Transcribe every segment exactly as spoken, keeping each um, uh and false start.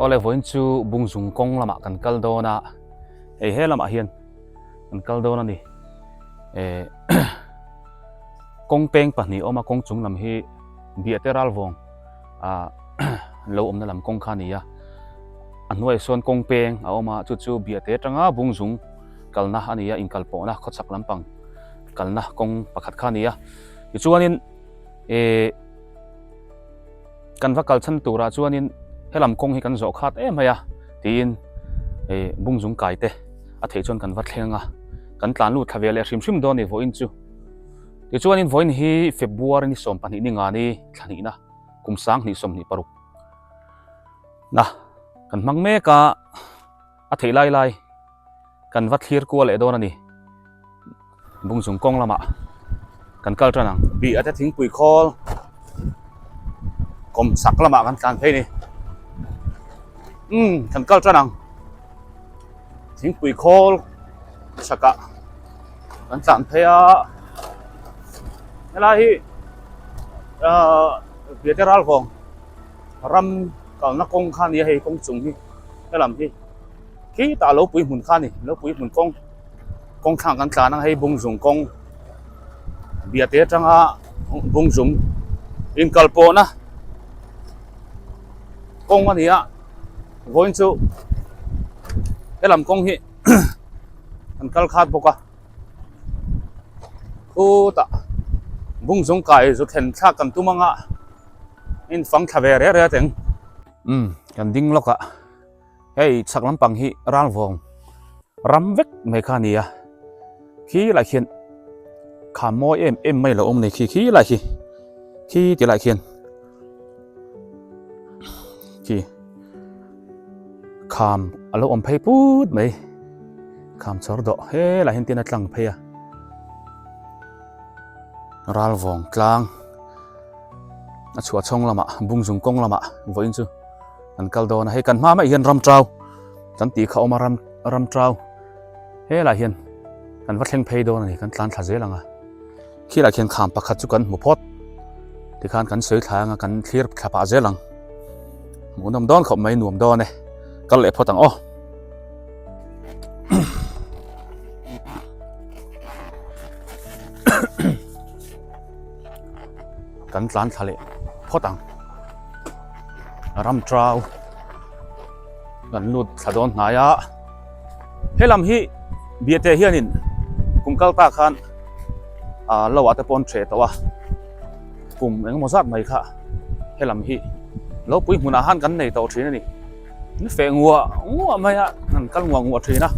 Ole, vawiin chu Bungzung kong lama kan kal dawn a. Hei, he lama hian kan kal dawn a ni. E, kong peng pahni awm a, kong chung lam hi Biate Ralvawng, a, lo awmna lam kong kha a ni a. A hnuai sawn kong peng a awm a, chu chu Biate aṭanga Bungzung kalna a ni a, inkalpawhna khawchhak lampang kalna kong pakhat kha a ni a. Tichuanin, e, kan va kal chhan turah chuanin, he lam kawng hi kan zawh khat em mai a, tiin, e, Bungzung kaite a theih chuan kan va thleng a, kan tlan lut thla ve leh hrim hrim dawn a ni vawiin chu. Tichuanin vawiin hi February ni sawm pahnih ni nga ni, thla hnihna, kum sang hnih sawm hnih paruk. Na, kan hmang mek a, a theih lai lai kan va thlir kual leh dawn a ni. Bungzung kawng lamah kan kal ṭan ang. Biate thingpui khawl kawm sak lamah kan tlan phei ni. Um, kan kal ṭan ang. Thingpui khawl sakah kan tlan phei a. Helai hi, ah, Biate Ralvawng ram kalna kawng kha a ni a, hei kawng chung hi, he lam hi. Khitah lo pui hmun kha a ni, lo pui hmun kawng, kawng thlang kan tlan ang, hei Bungzung kawng, Biate aṭanga Bungzung inkalpawhna kawng a ni a, vawiin chu he lam kawng hi kan kal khat bawk a. Khutah Bungzung kai zu thlen thlak kan tum ang a, in fang thla ve reh reh teng. Um, kan ding lawk a. Hei, chhak lampang hi Ralvawng ram vek mai kha a ni a. Khi lai khian kham mawi em em mai lo awm a ni khi, khi lai khi. Khi ti lai khian. Khi. Kham a lo awm phei put mai. Kham chhawr dawh. He lai hian tin a tlang phei a. Ralvawng tlang. A chhuah chhawng lamah, Bungzung kawng lamah, vawiin chu kan kal dawn a. Hei kan hma mai hian ram ṭau kan tih kha awm a, ram, ram ṭau. He lai hian kan va thleng phei dawn a ni, kan tlan thla zel ang a. Khi lai khian kham pakhat chu kan hmu phawt. Tikhan kan sawi thla ang a, kan thlir thla pah zel ang. Hmuhnawm dawn khawp mai, nuam dawn e. Kal leh phawt ang aw. Kan tlan thla leh phawt ang. Ram ṭau kan lut thla dawn hnai a. He lam hi Biate hianin kum kal ta khan, a, lo a te pawn ṭhe tawh a. Kum engemaw zat mai kha he lam hi lo pui hmunah han kan nei tawh ṭhin a ni. Ni feh nguah nguah mai a, han kal nguah nguah ṭhin a.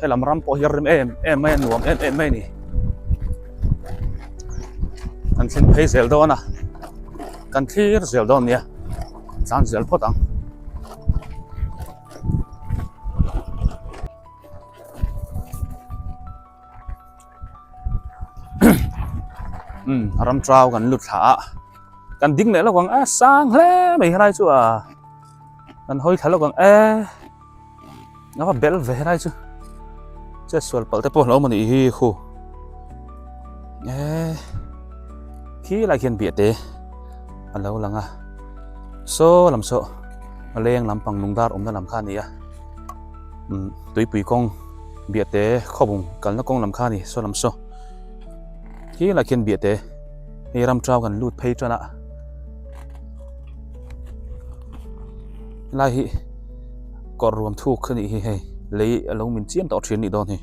He lam ram pawh hi a rim em em mai a, nuam em em mai a ni. Kan thleng phei zel dawn a, kan thlir zel dawn nia, tlan zel phawt ang. Um, ram ṭau kan lut thla a. Kan ding leh lawk ang a, sang hle mai helai chu a. Kan hawi thla lawk ang e. Nga va bel ve helai chu. Che sual palh te pawh hlawm a nih hi khu. E, khi lai khian Biate a lo lang a. Saw lam saw, a leng lampang Lungdar awmna lam kha a ni a. Um, Tuipui kawng, Biate Khawbung kalna kawng lam kha a ni, saw lam saw. Khi lai khian Biate, hei ram ṭau kan lut phei ṭan a. Lai hi kawr ruam thuk a nih hi hei, lei a lo min chiam tawh ṭhin a nih dawn hi.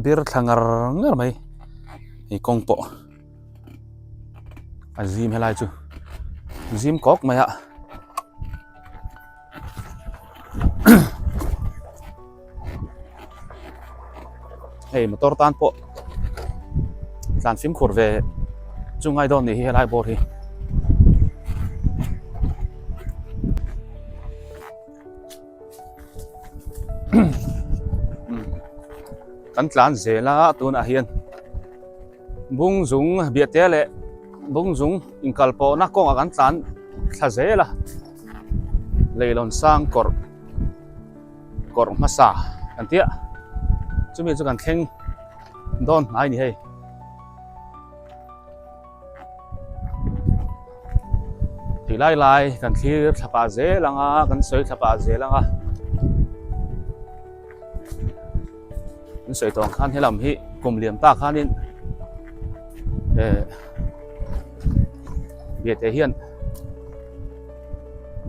Bir thla ngar ngar mai. Hei kawng pawh a zim helai chu. Zim kawk mai a. Hei, motor tan pawh tlan fimkhur ve chu ngai dawn nih hi helai bawr hi. Kan tlan zel a, tunah hian Bungzung Biate leh Bungzung inkalpawhna kawngah kan tlan thla zel a. Leilawn sang kawr, kawr hmasa kan tia. Chumi chu kan thleng dawn hnai ni hei. Lailai, kan thlir thlapa zel a nga, kan soi thlapa zel a nga. Kan soi tawng khan hia lam hi, kum liam ta khan in, eh, Biate hian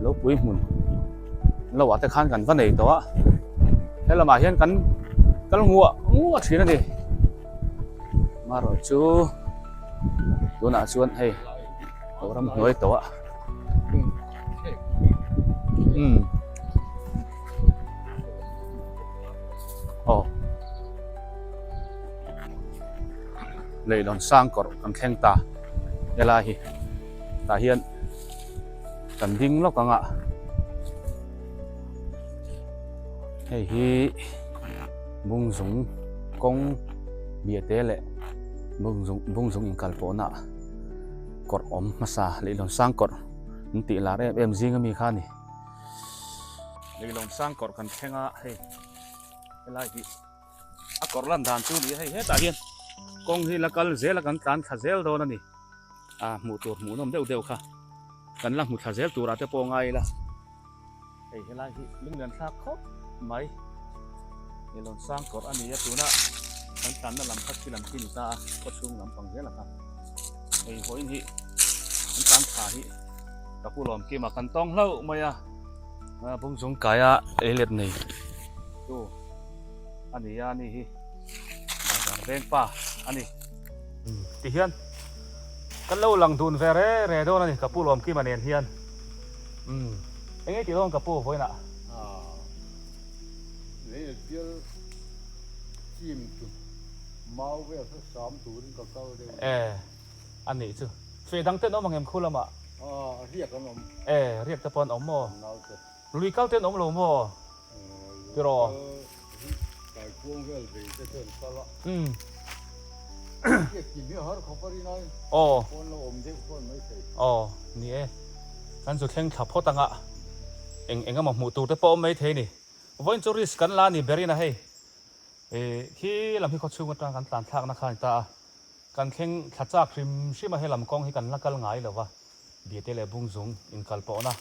lo pui hmun lo a te khan kan va nei tawh a. He lamah hian kan kal nguah nguah ṭhin a ni. Amaherawhchu tunah chuan hei lo ram hnuai tawh a. Hmm. Aw. Leihlawn sang kawr kan thleng ta. Helai hi. Tah hian kan ding lawk ang a. Hei hi Bungzung kawng Biate leh Bungzung, Bungzung inkalpawhna kawr awm hmasa, leihlawn sang kawr an tih lar em em zing a mi kha a ni. Leihlawn sang kawr kan thleng a, hei. Helai hi. A kawr lan dan chu ni hei, hetah hian kawng hi la kal zel a, kan tlan thla zel dawn a ni. A, hmuh tur hmuh nawm deuh deuh kha. Kan la hmu thla zel turah te pawh ngai ila. Hei, helai hi lunglen thlak khawp mai. Leihlawn sang kawr a ni a, tuna kan tlanna lam kha khi lam khi ni ta a, kawchhung lampang zel a kha. Hei, vawiin hi kan tlan thla hi ka pu Lawmkima kan tawng hlauh mai a. A, Bungzung kaia ei let nei tu a ni a, ni hi bazar vengpa a ni. Hmm. Ti hian kan lo lang dun ve re re dawn a ni, ka pu Lawmkima nen hian. Hmm. Eng nge ti dawn ka pu vawiinah? A, lei bial chim chu mau vel kha sam turin ka kal deuh. E. A nih chu. Fe dang te an awm ang em khu lamah? A, a riak an awm. E, riak te pawh an awm maw? Nau te. Lui kal te an awm lo maw? A, tiraw. Lui kal, Kaikuang vel vei te chuan kal a. Hmm. Riak kim hi har kha parin ai. Aw. Pawn lo awm deuh pawn mai thei. Aw, ni e. Kan zu thleng thla phawt ang a. Eng, eng emaw hmuh tur te pawh awm mai thei ni. Vawiin chu risk kan la ni berin a hei. E, khi lam hi khaw chhung aṭang kan tlan thlakna kha a ni ta a. Kan thleng thla chak hrim hrim a, he lam kawng hi kan la kal ngai lo va. Biate leh Bungzung inkalpawhna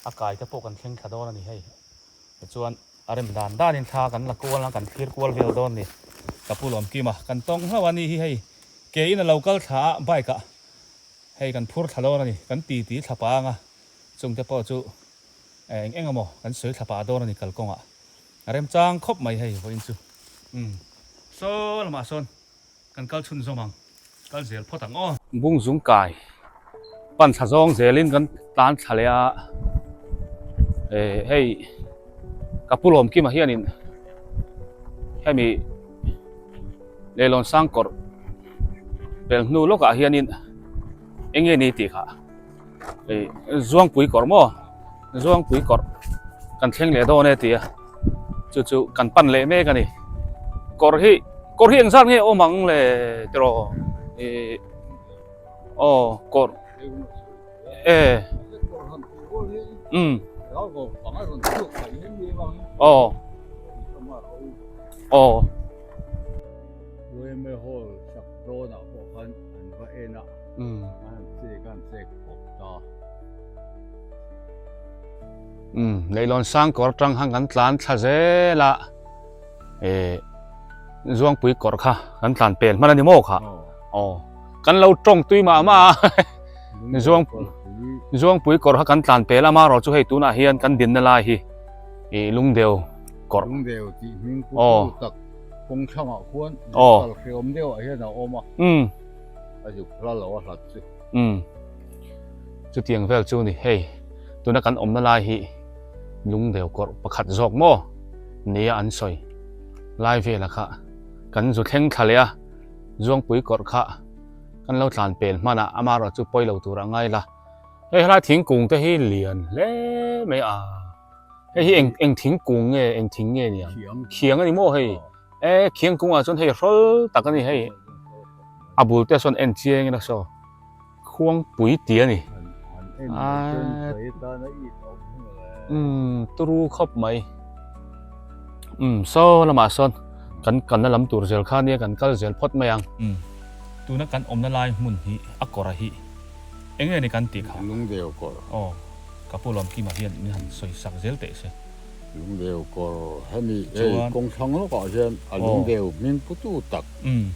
a kai te pawh kan thleng thla dawn a ni hei. Tichuan a rem dan danin thla kan la kual a, kan thlir kual vel dawn a ni. Ka pu Lawmkima kan tawng hlauh a ni hi hei. Kein a lo kal thla a, bike ah. Hei kan phur thla dawn a ni, kan titi thlapa ang a. Chungte pawh chu, eh, eng eng emaw kan sawi thlapa dawn a ni kalkawngah. A remchang khawp mai hei vawiin chu. Um. Saw lamah sawn kan kal chhunzawm ang, kal zel phawt ang aw. Bungzung kai pan thla zawng zelin kan tlan thla leh a. Eh, hei, ka pu Lawmkima hianin hemi leilawn sang kawr pel hnu lawkah hianin eng nge ni tih kha, eh, zuangpui kawr maw? Zuangpui kawr kan thleng leh dawn e tia. Chu chu kan pan leh mek a ni. Kawr hi, kawr hi engzat nge awm ang le tiraw? Eh, aw, kawr. E. Um. Aw. Aw. Um. Um, leilawn sang kawr aṭang khan kan tlan thla zel a. E, zuangpui kawr kha kan tlan pel hman a ni maw kha? Aw. Aw. Kan lo ṭawng tui mah mah a. Zuang, zuangpui kawr kha kan tlan pel a, amaherawhchu hei tunah hian kan dinna lai hi, i, lungdeu kawr. Lungdeu tih hming pu tak kawng thlangah khuan kal hre awm deuh ah hian a awm a. Um. A zuk hla lo a hlat chu. Um. Chutiang vel chu ni hei. Tuna kan awmna lai hi lungdeu kawr pakhat zawk maw nia an sawi. Lai vela kha kan zu thleng thla leh a, zuangpui kawr kha kan lo tlan pel hman a, amaherawhchu pawi lo tur a ngai la. Hei, helai thingkung te hi lian hle mai a. Hei hi eng, eng thingkung nge, eng thing nge nia? Khiang. Khiang a ni maw hei? Aw. E, khiangkungah chuan hei hrawl tak a ni hei. A bul te sawn en chiangin a saw. Khuangpui ti a ni. An, an en mai chuan sawi tan a it awm hmel e. Um, turu khawp mai. Um, saw lamah sawn kan kalna lam tur zel kha nia, kan kal zel phawt mai ang. Um. Tuna kan awmna lai hmun hi a kawr a hi. Eng e ni kan ti kha. Lungdeu kor. Aw, ka Pu Lawmkima hian mi han sawisak zel teh se. Lungdeu kor, hemi, ei, chuan kawng thlang lawkah hian a, aw, lungdeu hming putu tak. Mm.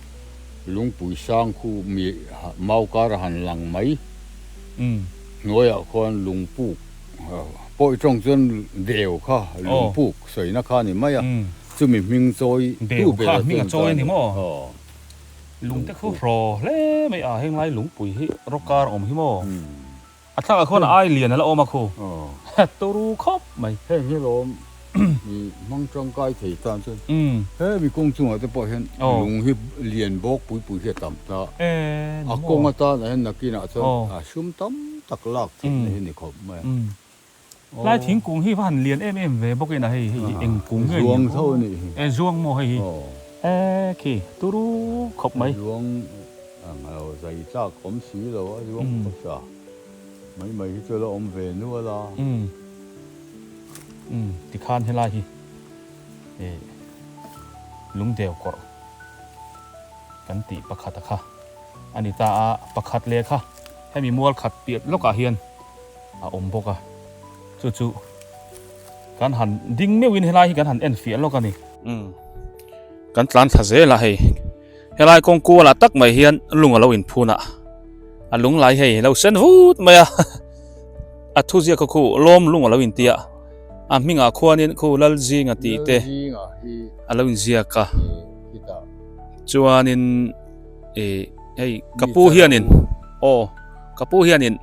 Lungpui sang khu mi, ha, mau kar a han lang mai. Mm. Hnuaiah khuan lungpuk, ha, pawh i ṭawng chuan deu kha, aw, lungpuk sawina kha ni mai a. Mm. Chumi hming chawi tu ber a, hming a chawi a ni maw? Aw. Lungte khu hraw hle mai a, heng lai lungpui hi rawk kar awm hi maw? Mm. A thlangah khuan a ai lian a la awm a khu. Aw. Turu khawp mai. Heng hi lawm, mi hmang ṭangkai thei tan chuan. Mm. Hemi kawng chungah te pawh hian, aw, lung hi lian bawk pui pui hi a tam ta. E, a maw? Kawng atan a hian nakinah chuan, aw, a sum tam tak lak theihna, mm, hi ni khawp mai. Mm. Aw. Lai thingkung hi va han lian em em ve bawkin a hei, hei, aha, eng kung nge ni? Zuang tho a nih hi. E, zuang maw hei hi? Aw. E, khi, turu khawp mai. Zuang, ang lo zai tlak awm si lo a, zuang, mm, khawp sa. Mai mai hi chu la awm ve nual a. Mm. Mm, tikhan helai hi, e, lungdeu kawr kan tih pakhat a kha a ni ta a, pakhat leh kha hemi mual khat piah lawkah hian a awm bawk a. Chu chu kan han ding meuhin helai hi kan han enfiah lawk a ni. Mm. Kan tlan thla zel a hei. Helai kawng kualah tak mai hian lung a lo inphun a. A lung lai hei lo sen vut mai a. A thu ziak kha khu Lawmlung a lo inti a. A hmingah khuanin khu Lalzinga tih te, Lalzinga hi a lo inziak a. E, hi ta. Chuanin, e, hei, ka pu hianin, aw, ka pu hianin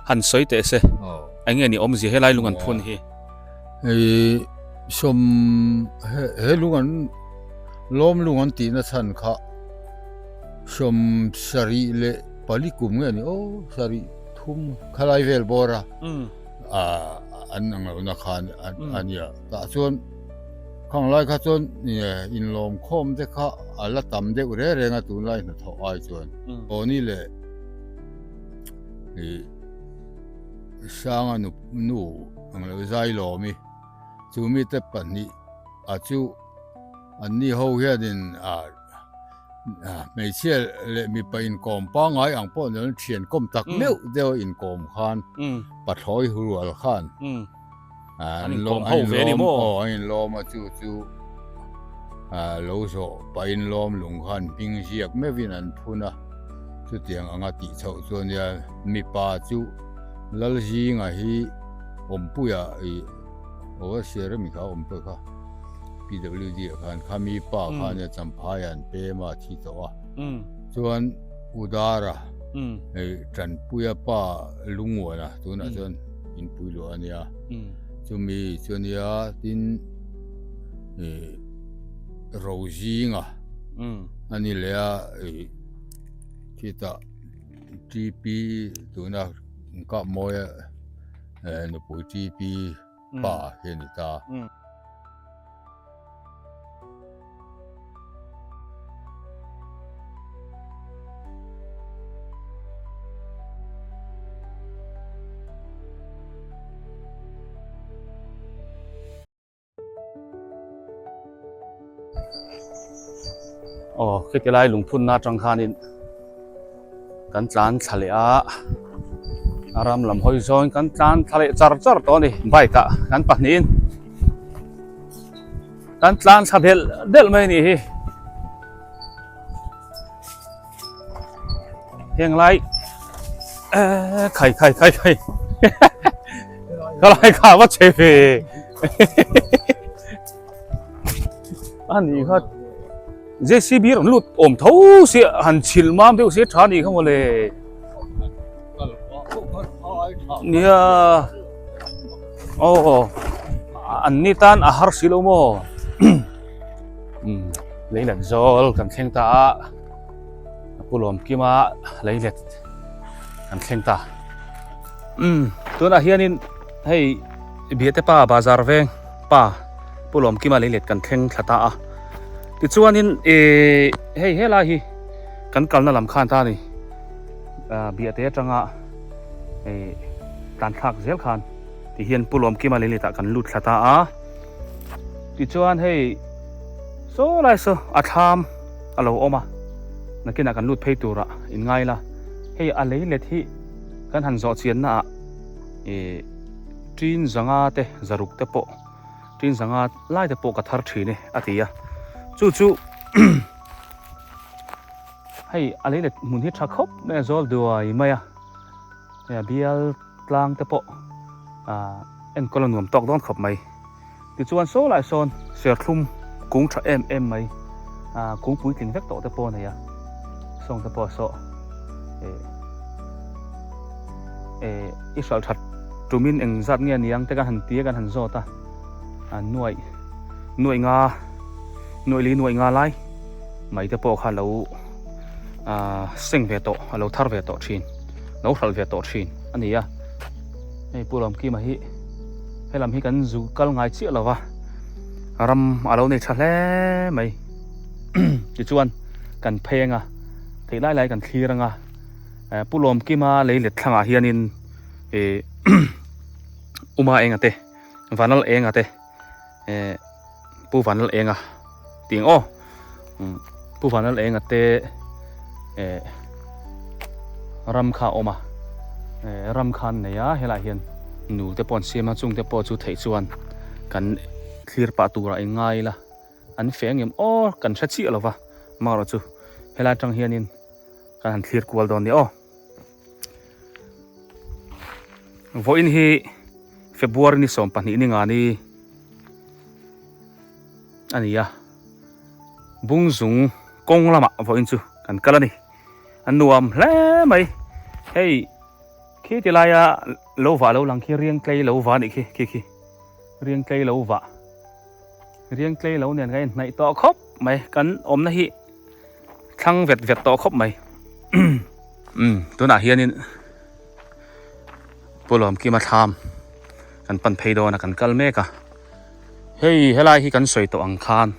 han sawi teh se. Aw. Eng nge ni awmzia helai lung an phun hi? Hei, sawm, he, he lung an, Lawmlung an tihna chhan kha, sawmsarih leh pali kum nge ni aw, sarih thum khalai vel bawra. Mm. A, an ang lo na khan, an, mm, a nia. Tah chuan, khang lai kha chuan, e, inlawm khawm te kha a la tam deuh reng reng a, tunlai hnathawh ai chuan. Mm. Aw ni leh, e, Sanga nu, nu ang lo Zailawmi. Chu mite pahnih a chu anni ho hianin, a, a, hmeichhia leh mipa inkawm pangngai ang pawh an ṭhian kawm tak, mm, meuh deuh a inkawm khan, mm, pathlawi rual khan. Mm. A, an lo, an inlawm, aw, an inlawm a chu chu. A, lo zawh pahin Lawmlung khan hming ziak meuhin an phun a. Chutiang anga tih chhoh chuan nia, mipa chu Lalzinga hi awmpuia, i, overseer a mi kha awmpui kha, P W D a khan kha mipa, mm, khan nia Champhaiah an pem a, thi tawh a. Mm. Chuan Udara, mm, hei, Ṭanpuia pa Lunguana, tunah, mm, chuan inpui luah a nia. Mm. Chumi chu a nia, tin, e, Rozinga, mm, a ni leh a, e, khitah, T P, tuna Kapmawia, e, nupui T P, mm, pa hi a ni ta. Mm. Aw, khiti lai lungphunna aṭang khanin kan tlan thla leh a, a ram lam hawi zawngin kan tlan thla leh char char tawh a ni, bike-ah kan pahnihin kan tlan thla belh belh mai a ni hi. Heng lai, eh, khai, khai, khai, khai. Kha lai kha va che fe. A ni kha, J C B rawn lut awm tho si, han chhil mam deuh si ṭha ni kha maw le. Nia. Aw, an ni tan a har si lo maw. Um, leilet zawl kan thleng ta a, Pu Lawmkima leilet kan thleng ta. Um, tunah hianin hei Biate pa, Bazar Veng pa, Pu Lawmkima leilet kan thleng thla ta a. Tichuanin, e, hei, helai hi kan kalna lam khan ta ni. A, Biate aṭanga, e, tlan thlak zel khan. Ti hian Pu Lawmkima leiletah kan lut thla ta a. Tichuan hei, saw lai saw a thlam a lo awm a, nakinah kan lut phei tura inngai la. Hei a leilet hi Kan han zawh chianna ah, e, tin zanga te, zaruk te pawh, tin zanga lai te pawh ka thar ṭhin e, a ti a. Chu chu, hei, a leilet hmun hi ṭha khawp mai a, zawl duai mai a. E, bial tlang te pawh, a, enkawla nuam tawk dawn khawp mai. Tichuan saw lai sawn, serthlum kung ṭha em em mai. A, kung puitling vek tawh te pawh nei a. Sawng te pawh saw. E, e, i hralh ṭhat tumin engzat nge ni ang te kan han ti a, kan han zawt a. A, nuai, nuai nga, nuai li nuai nga lai mai te pawh kha lo, a, seng ve tawh, a lo thar ve tawh ṭhin, lo hralh ve tawh ṭhin a ni a. Hei, Pu Lawmkima hi, he lam hi kan zu kal ngai chiah lo va. Ram a lo nei ṭha hle mai. Tichuan, kan pheng a, theih lai lai kan thlir ang a. Eh, Pu Lawmkima leilet thlang ah hianin, eh, Uma Enga te, Vanlal Enga te, eh, Pu Vanlal Enga tiang aw. Mm, Pu Vanlal Enga te, eh, ram kha awm a, eh, ram kha an nei a, helai hian nul te pawh an siam a, chung te pawh chu theih chuan kan thlir pah turah en ngai la, an fe ngem aw, kan hre chiah lo va, amaherawhchu helai aṭang hianin kan han thlir kual dawn nia aw. Vawiin hi February ni sawm pahnih ni nga ni a ni a. Bungzung kawng lamah vawiin chu kan kal a ni. A nuam hle mai. Hei, khi ti laia lo vah lo lang khi riangtlei lo vah a nih khi, khi, khi. Riangtlei lo vah. Riangtlei lo nen ka inhnaih tawh khawp mai, kan awmna hi thlang vet vet tawh khawp mai. Um, tunah hianin Pu Lawmkima thlam kan pan phei dawn a, kan kal mek a. Hei, helai hi kan sawi tawh ang khan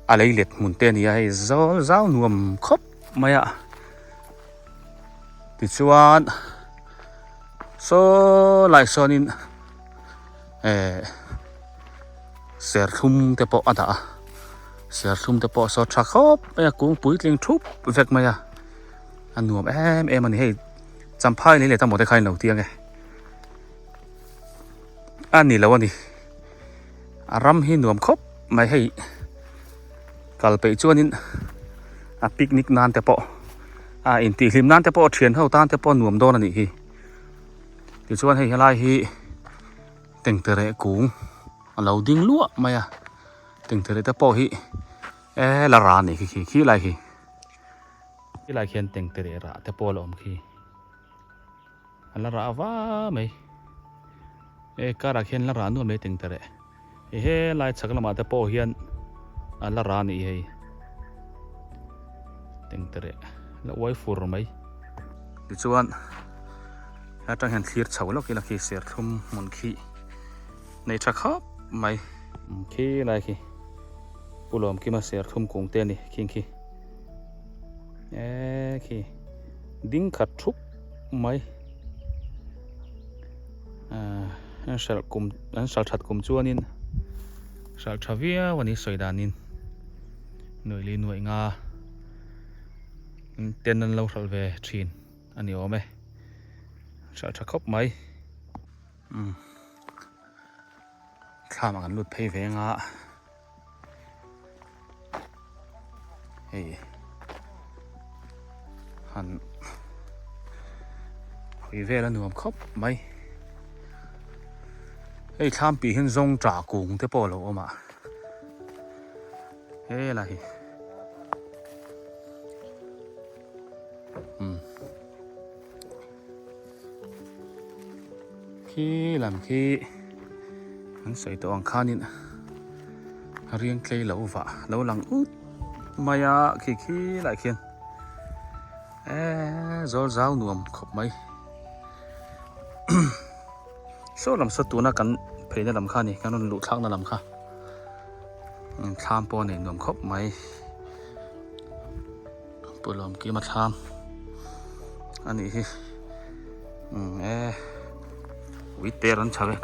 a leilet hmun te a ni a, hei, zawl zau nuam khawp mai a. Tichuan, saw lai sawnin, eh, serthlum te pawh a dah a. Serthlum te pawh saw ṭha khawp mai a, kung puitling thup vek mai a. A nuam em em a ni hei. Champhai leilet a maw te kha in lo ti ang e. A ni lo a ni. A ram hi nuam khawp mai hei. Kal peih chuanin a picnic nan te pawh, a intihhlim nan te pawh, ṭhian ho tan te pawh nuam dawn a nih hi. Tichuan hei, helai hi tengtere kung a lo ding luah mai a. Tengtere te pawh hi, e, la ra a ni khi, khi, khi lai khi. Khi lai khian tengtere rah te pawh a la awm khi. A la rah a va mai. E, karah khian la rah nuam mai tengtere. E, helai chhak lamah te pawh hian a la rah a nih hei. Tengtere. La uai fur mai. Tichuan, he aṭang hian thlir chho lawk ila khi, serthlum hmun khi. Nei ṭha khawp mai. Khi lai khi. Pu Lawmkima serthlum kung te a ni, khing khi. E, khi. Ding khat thup mai. A, an hralh kum, an hralh ṭhat kum chuanin hralh ṭha viau a ni sawi danin. Nuai li nuai nga ten an lo hralh ve ṭhin a ni awm e. Hralh ṭha khawp mai. Um. Thlamah kan lut phei ve ang a. Hei. Han hawi vel a nuam khawp mai. Hei, thlam piah hian zawngṭa kung te pawh a lo awm a. He lai hi. Hmm. Khi lam khi an sawi tawh ang khanin riangtlei lo vah lo lang ut mai a, khi khi lai khian. E, zawl zau nuam khawp mai. Saw lam saw tuna kan pheina lam kha ni, kan rawn luh thlakna lam kha. Thlam pawh a nei nuam khawp mai. Pu Lawmkima thlam a nih hi. Um, e, ui te rawn chho e.